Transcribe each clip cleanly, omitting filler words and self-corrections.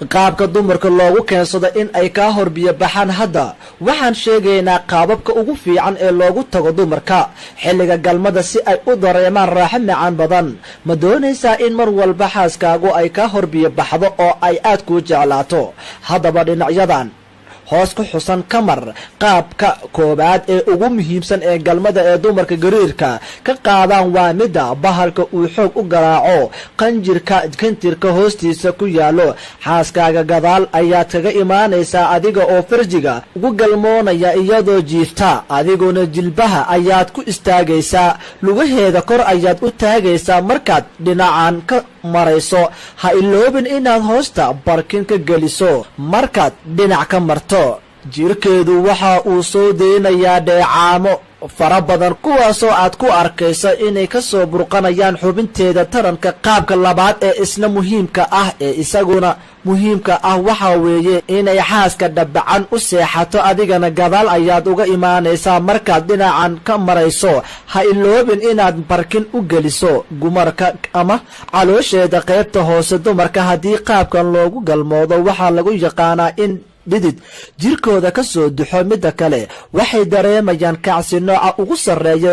Qaabka dumarka loogu keensado in ay kaa hor biyo baxaan. Hadda waxaan sheegaynaa qaababka ugu fiican ee loogu tago dumarka xilliga galmada si ay u dareemaan raaxo macaan badan. Ma doonaysaa in mar walba xaaskaagu ay kaa hor biyo baxdo oo ay aad kuu jeclaato? Haddaba dhinacyadan hoos ku xusan ka mar. Qaabka koowaad ee ugu muhiimsan ee galmada ee dumarka gariirka ka qaadaan waa midda bahalka uu xoog u garaaco qanjirka kantirka hoostiisa ku yaallo. Xaaskaaga gadaal ayaad kaga imaanaysaa adiga oo farjiga ugu galmoonaya iyadoo jiifta, adiguna jilbaha ayaad ku istaagaysaa, lugaheeda kor ayaad u taagaysaa. Markaad dhinacan ka marayso, ha iloobin inaad hoosta barkin ka geliso. Markaad dhinac ka marto, jirkeedu waxa uu soo daynayaa dheecaamo fara badan, kuwaasoo aad ku arkayso inay ka soo burqanayaan xubinteeda taranka. Qaabka labaad ee isna muhiimka ah ee isaguna muhiimka ah waxaa weeye inay xaaska dhabacan u seexato, adigana gadaal ayaad uga imaanaysaa. Markaad dhinacan ka marayso, ha iloobin inaad barkin u geliso gumarka ama caloosheeda qaybta hoose. Dumarka haddii qaabkan loogu galmoodo waxaa lagu yaqaanaa in dhidid jirkooda ka soo duxo. Midda kale, waxay dareemayaan kacsi nooca ugu sarreeya,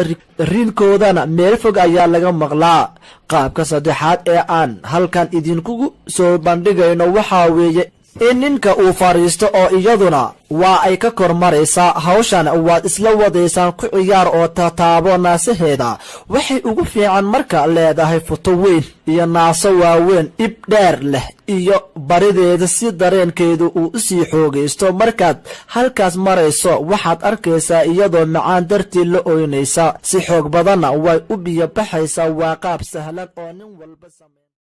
riinkoodana meel fog ayaa laga maqlaa. Qaabka saddexaad ee aan halkan idinkugu soo bandhigayno waxaa weeye in ninka uu fadhiisto oo iyaduna waa ay ka kor maraysaa. Hawshan waad isla wadaysaan. Ku ciyaar oo tataabo naasaheeda. Waxay ugu fiican marka leedahay futo weyn iyo naaso waaweyn, ib dheer leh iyo barideeda, si dareenkeedu uu usii xoogaysto. Markaad halkaas marayso, waxaad arkaysaa iyadoo macaan dartii la oynaysa, si xoog badanna way u biyo baxaysaa. Waa qaab sahlan oo nin walba same.